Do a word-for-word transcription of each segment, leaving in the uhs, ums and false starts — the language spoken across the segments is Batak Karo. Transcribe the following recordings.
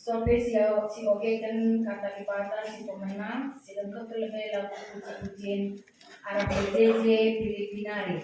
Sope si, si ogeken kata Dibata si pemena, si lengkep lebe lagu puji-pujin, arah J J Filipi nari.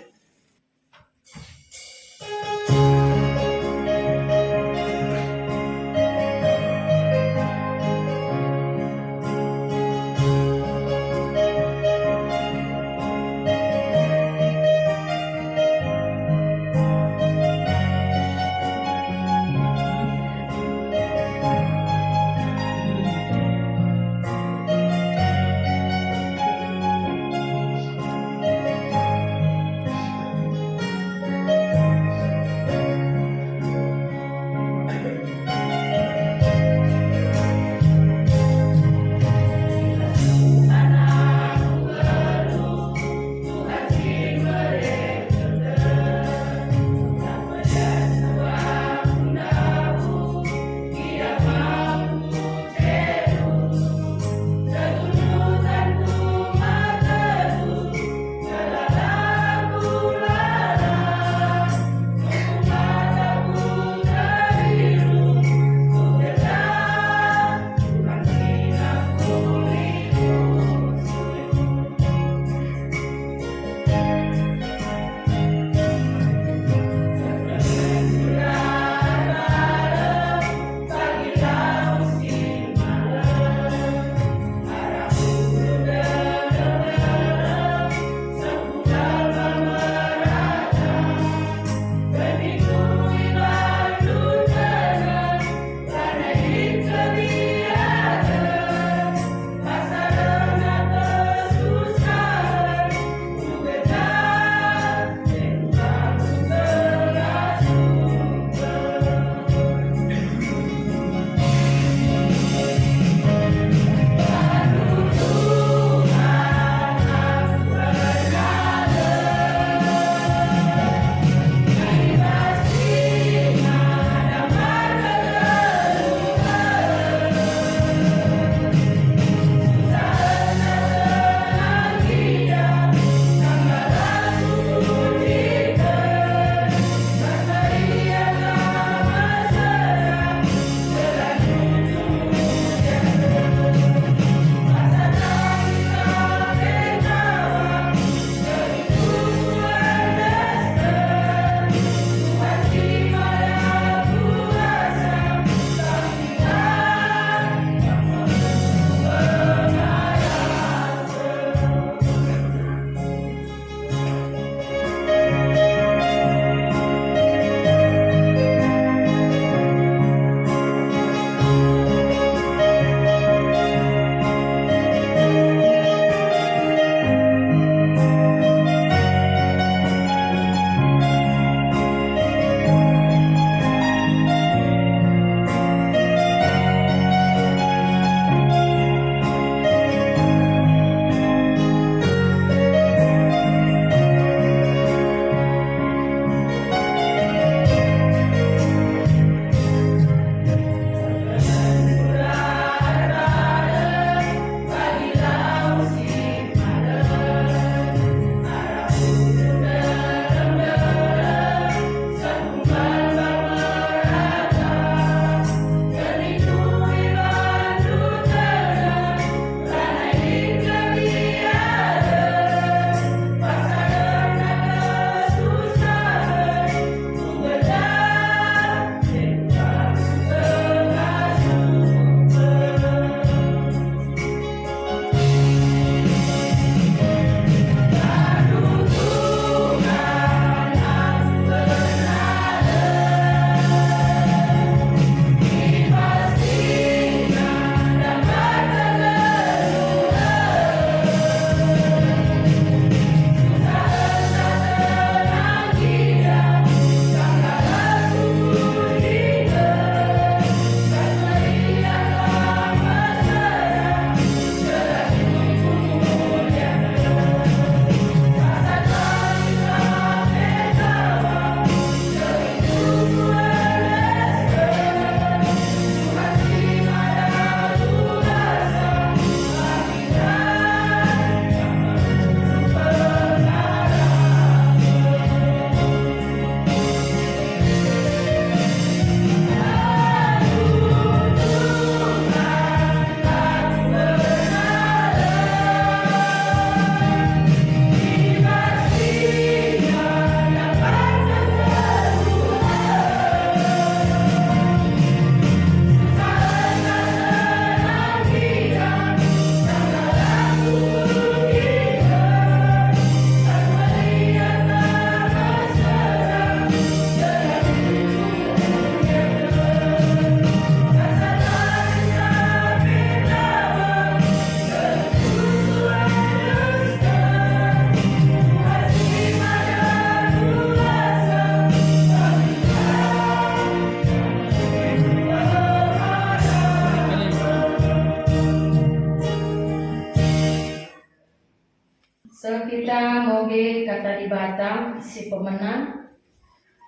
Kata Dibata si pemena,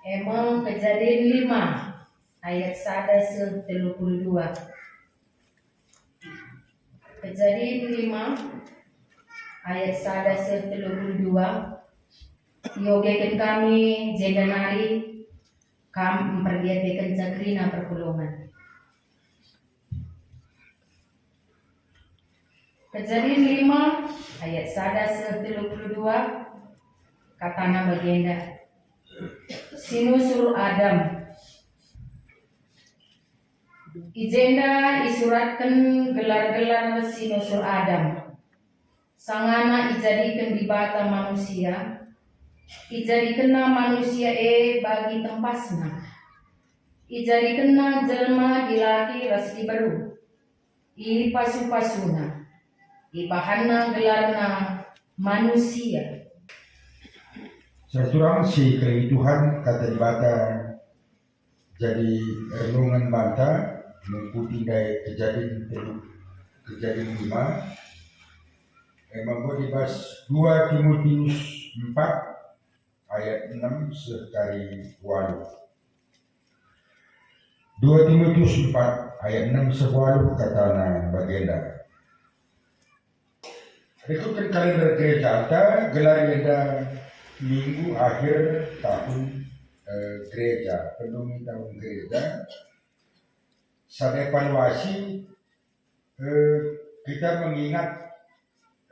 emang Kejadin lima ayat sada seh telu puluh dua. Kejadin lima ayat sada seh telu puluh dua. Iogeken kami jenda nari kam mperdiatekenca kerina perpulungen. Kejadin lima ayat sada seh telu puluh dua, katana bagenda, si nusur Adam. I jenda isuratken gelar-gelar si nusur Adam. Sangana ijadiken Dibata manusia, ijadikenNa manusia e bagi tempasNa. IjadikenNa jelma dilaki ras diberu. Ipasu-pasuNa, ibahanNa gelarna manusia. Saudara si keringi Tuhan, kata Dibata jadi renungen banta mengikuti ndai Kejadin telu, Kejadin lima. Emang enggo i bas dua Timotius empat ayat enam seh kari waluh. Dua Timotius empat ayat enam seh waluh katana bagenda. Rikutken kalender gerejanta, gelar enda minggu akhir tahun, eh, gereja, pendungi tahun gereja. Sada evaluasi, eh, kita mengingat,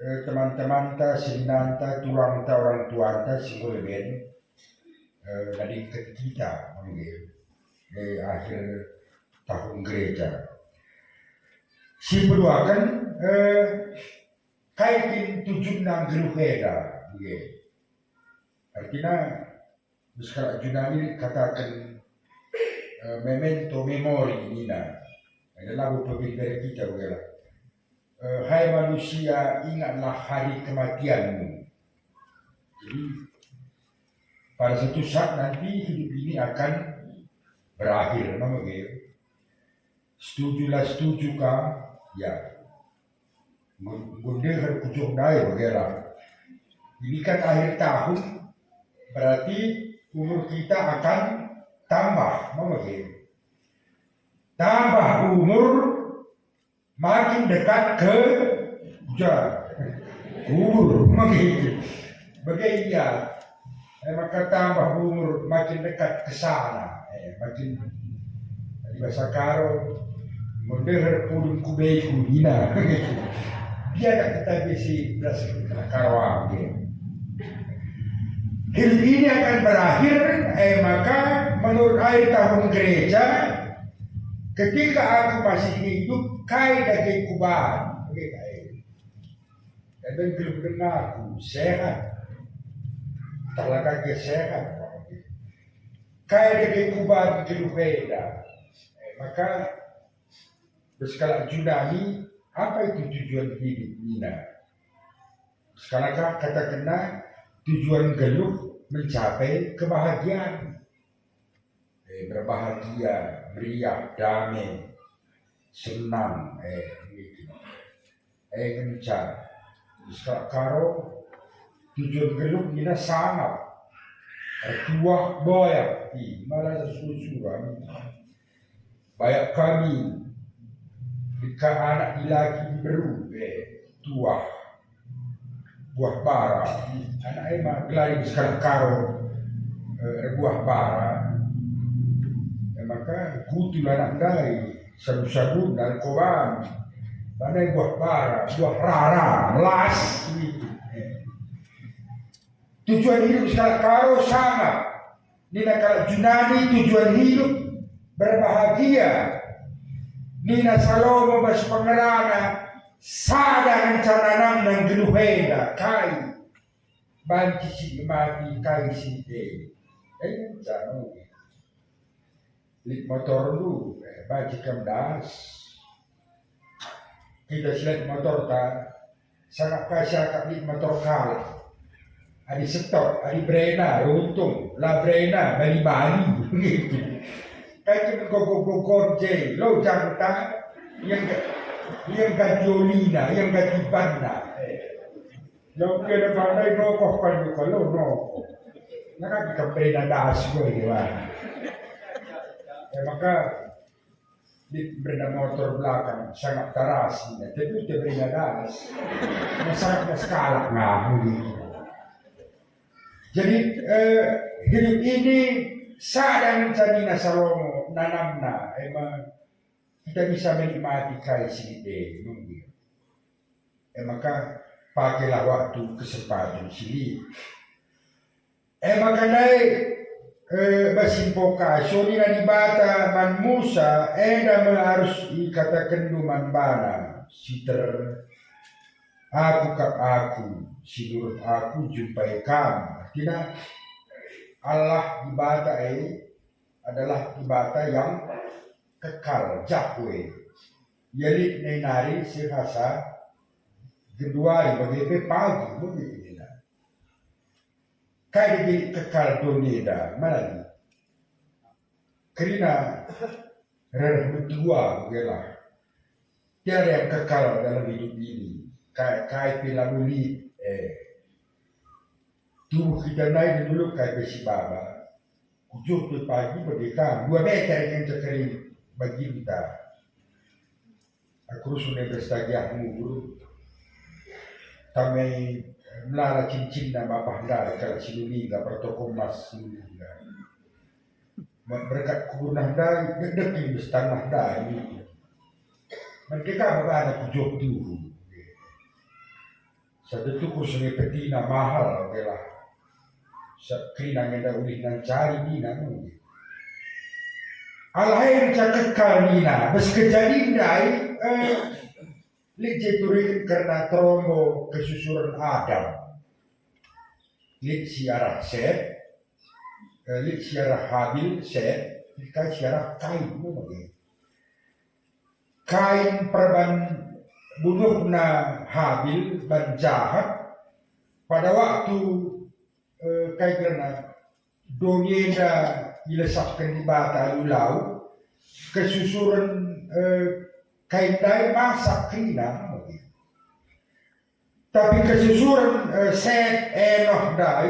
eh, teman-temanta, seninanta, turangta, orang tuanta si enggo leben, eh, nadingken kita, eh, akhir tahun gereja. Si peduaken, eh, kai kin tujunna nggeluh enda, nge? Artina, sekalak Junani kataken, eh, memento mori nina. Enda labo peminderen kita, bagailah. Eh, hai manusia, ingatlah hari kematianmu. Jadi, pada satu saat nanti hidup ini akan berakhir, memang begitu. Setuju la setuju kam? Ya. Ngun-, ngundeher ku joh ndai bagailah. Ini kan akhir tahun, berarti umur kita akan tambah, memang begitu. Tambah umur, makin dekat ke ja-, kubur, begitu. Bage ia, eh, maka tambah umur makin dekat ke sana, eh, makin, di bahasa Karo, mendeher pudun kubeiku, nina. Dia tak kita bisi belas Karo age. Hidup ini akan berakhir, eh, maka menurut akhir tahun gereja, ketika aku masih hidup, kai dage kuban? Oke, kai. Dan geluh dengaku sehat. Talaga dia sehat. Kai dage kuban geluh enda? Eh, maka, sekalak Junani, apa itu tujuan hidup, nina? Sekalak katakenna tujuan geluh mencapai kebahagiaan. Eh, berbahagia, meriah, damai, senang, eh, begitu. Eh, kenca. Sekalak Karo, tujuan geluh nina sangap. Ertuah boyak, ih, malah sura-sura. Bayak kami, lit ka anak dilaki diberu, eh, tuah. Buah bara. Anak e ma gelari sekalak Karo, eh, erbuah bara. E maka kutul anak ndai, sabu-sabun, narkoban. Lanai buah bara, buah rara, melas, gitu. Eh. Tujuan hidup sekalak Karo sangap. Nina kalak Junani tujuan hidup berbahagia. Nina Salomo bas pengerana, sada ngenca nanamna nggeluh enda, kai banci si mati, kai si e. Ngenca nuli. Lit motorndu, eh, banci kam das. Kita si lit motorta, sangap ka si akap lit motor kalak. Adi setok, adi berena, runtung, la berena, bali-bali. Kai kin gogo-gogon je, lo jangta, yang ga-, yang ganti olina, yang ganti banna. Eh. Lau kena pandai nokoh kan juga lo nokoh. Nah kan kita beri nadas gue ini lah. Ya maka di benda motor belakang sangat taras ini. Tapi kita beri nadas. Masyarakat sekalak nah gitu. Jadi eh, hidup ini sadang cari Salomo nanamna emang kita bisa menikmati kai si lit e nunggu. E maka pakailah waktu kesempatan si lit. E maka ndai e, bas si mpoka, soni nina Dibata man Musa, enda me arus ikatakenndu man bana, si ter Aku kap Aku, si nurut Aku jumpai kam. Artina Allah Dibata e adalah Dibata yang kekal, Jahwe. Ia lit nai nari seh asa genduari bage pe pagi, bage pe nina. Kai dage kekal doni enda, mana lit? Kerina reh metua gelah. Tiada yang kekal dalam hidup ini. Kai, kai pe labo lit, eh. Tubuh kita ndai dulu kai pe si baba. Kujuh pe pagi bage kam. Dua meter ngenca keri baginta. Aku rusuh nebe stagiah ngubur. Kami melala cincinna bapah ndai kalak si lulingga pertoko emas si lulingga. Berkat kuburna ndai, dekdek bes tanah ndai. Man ke ka baba anak kujuh tuhu. Sada tukur sene petina mahal gelah. Kerina ngenda ulih nancari nina nunggu. Alai enca kekal nina, bas kejadin ndai, eh, lit je turiken kerna terombo kesusuren Adam. Lit si arah Set, eh, lit si arah Habil, Set, lit kai si arah Kain, nunggu. Kain perban bunuhna Habil ban jahat pada waktu, eh, kai kerna doni enda ilesahken Dibata alu lau, kesusuren, eh, Kain ndai masak kerina. Tapi kesusuren, eh, Set, Enoh ndai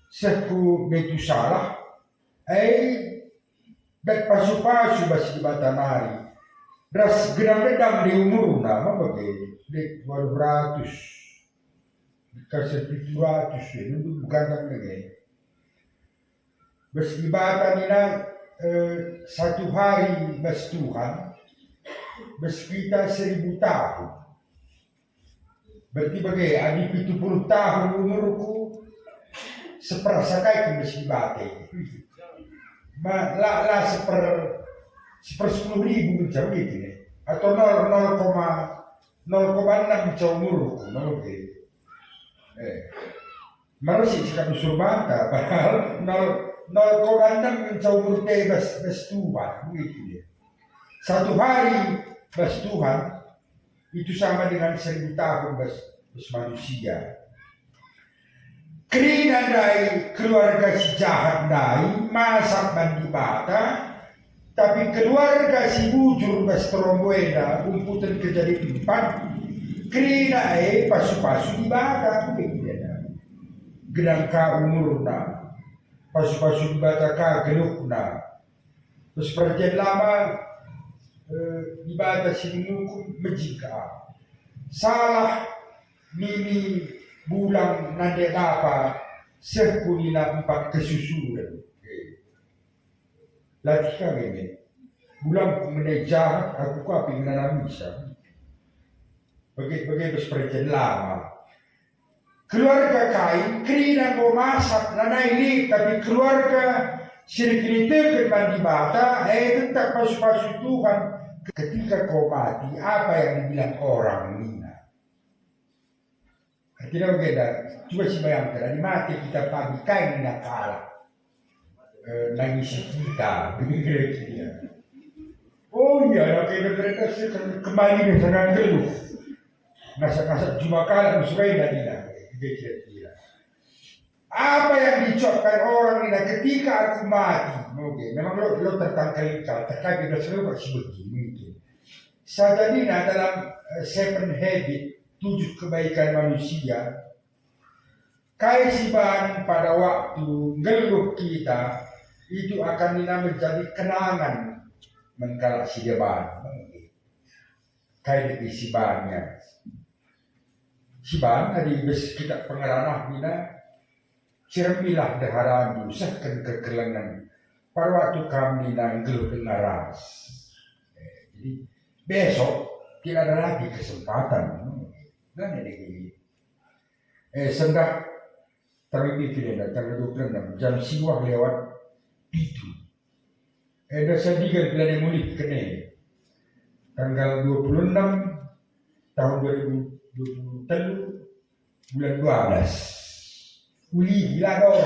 seh ku Metusalah, eh, dat pasu-pasu bas Dibata nari, ras gedang-gedang di umurna, ma bage, lit waluh ratus, kasih pitu ratus, ya, nundu begantang dage. Bas Dibata nina, eh, satu hari bas Tuhan, bas kita seribu tahun. Berarti bage, adi pitu puluh tahun umurku, seperasa kai ku bas Dibata. Ma, la, la seper, sepersepuluh ribu ngenca begitu ya. Atau nol, nol koma, nol koma enam ngenca umurku, nol ge. Eh. Mersi sikap usur banta, padahal nol, nol koma enam ngenca umur te bas, bas Tuhan, begitu ya. Satu hari bas Tuhan, itu sama dengan seribu tahun bas, bas manusia. Kerina ndai keluarga si jahat ndai masak man Dibata, tapi keluarga si bujur bas terombo enda umputen kejadin empat, kerina e pasu-pasu Dibata, kuga enda. Gedang ka umurna, pasu-pasu Dibata ka geluhna. Terus perjanjian lama, eh, Dibata si ngukum mejing ka. Salah nini bulang nande bapa seh ku nina empat kesusuren. Latih kami me. Bulang ku menai jahat, aku ka pe ngenanami sa. Bage-bage bas perjanjian lama. Keluarga Kain kerina enggo masak lanai lit, tapi keluarga si erkiniteken man Dibata, eh, tetap pasu-pasu Tuhan. Ketika kau mati, apa yang dibilang orang nina? Artina bage da, coba sibayangken, adi mate kita pagi kai nina kalak? Eh, nangisi kita, kira-kira. Oh iya, ya, kira mereka sih ke-, kembali deh, jangan geluh. Ngasak-ngasak juma kalak, musuh kai nina, kira-kira. Apa yang diucapkan orang nina ketika aku mati? Oke, memang lo, lo tertangkal ikan, terkait dengan seluruh si begini mungkin. Saja nina dalam, eh, Seven Habit, tujuh kebaikan manusia, Kai si ban pada waktu nggeluh kita, itu akan nina menjadi kenangan man kalak si deban. Kai dage si banna? Si ban adi bas kita pengerana nina, "Ceremilah ndeharandu, sehken kekelengen, pada waktu kam nina nggeluh denga ras." Eh, jadi besok tidak ada lagi kesempatan. Nah, ini gini. Eh, sendah terlebih kita tanggal dua puluh enam, jam siwah lewat pitu. Enda sadigan gelade mulihken e. Tanggal dua puluh enam tahun dua ribu dua puluh telu, bulan dua belas. Ulihi, la bau.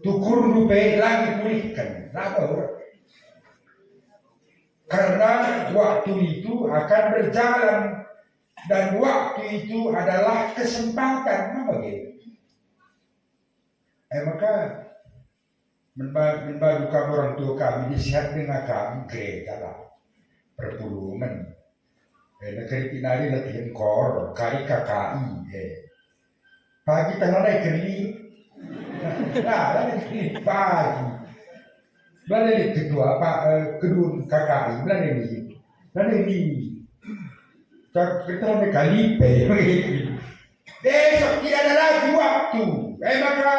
Tukurndu pe la mulihken, la bau. Karena waktu itu akan berjalan, dan waktu itu adalah kesempatan. Maka gitu. Eh, maka Mba-, mba bage kam orang tua kami, disihat denga kami gereja lah. Perpulungen. Eh, na kerina nari latihan kor, kari K K I, eh. Pagi tengah nai kerina. Nah, lanai kerina pagi. Lanai ketua apa, eh, kedun K K I, lanai ni. Lanai ni. Tak, kita lanai kali pe. Besok tidak ada lagi waktu. Eh, maka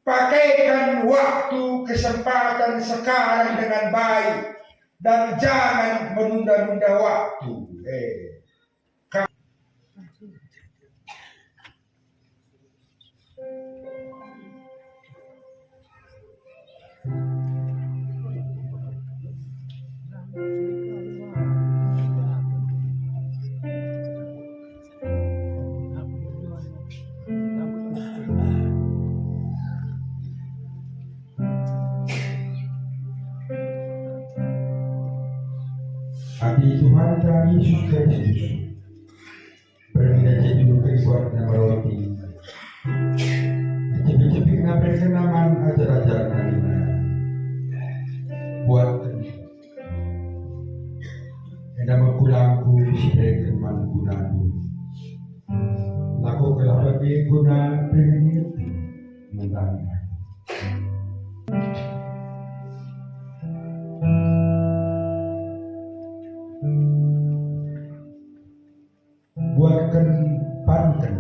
Pakaikan waktu kesempatan sekarang dengan baik dan jangan menunda-nunda waktu. Eh, ka- Adi Tuhanta Yesus Kristus, pergina jadi buat nama roti. Cepik-cepikna berkena man ajar-ajar nina. Buat Enda me kulangku si bereken man gunandu. Lakokenlah bage guna bernginget nandangi aku. Buatken panken.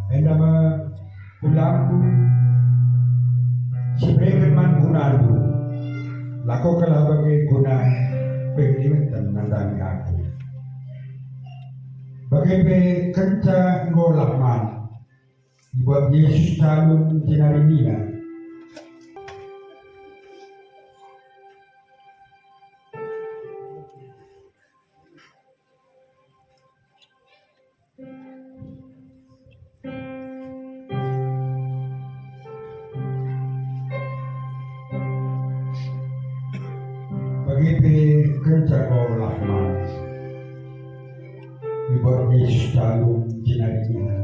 Enda me kulangku si bereken man gunandu. Lakokenlah bage guna pengingeten nandangi aku. Bage pe kenca enggo lah man, ibuat Jesus calung jenari nina, Bage pe kenca enggo lah man, ibuat Jesus calung jenari nina,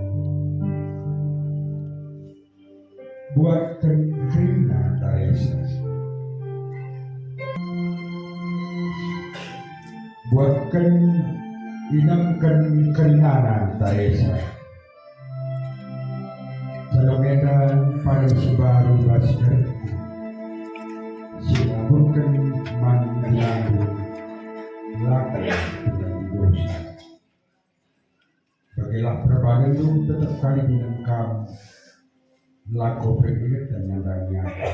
buatken kerina taresa. Buatken, inemken kerinana taresa. Calung enda padan si mbaru ras berengku, si laburken man gelarndu, la kin dosa. Bagelah perbanenndu tetap kari dingen kam lako pengingeten nandangi aku.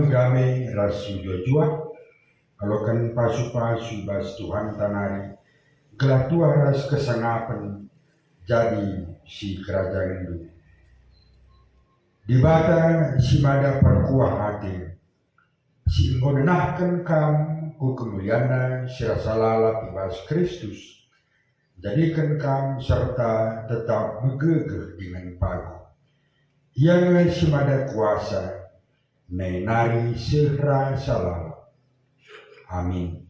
Dame ras si mejuah-juah, aloken pasu-pasu bas Tuhanta nari, gelah tuah ras kesengapen jadi sikerajanenndu. Dibata si mada perkuah ate, si enggo nenahken kam ku kemulianNa si rasa lalap i bas Kristus, jadiken kam serta tetap megegeh dingen paguh. Ia nge si mada kuasa, nai nari seh rasa lalap. Amin.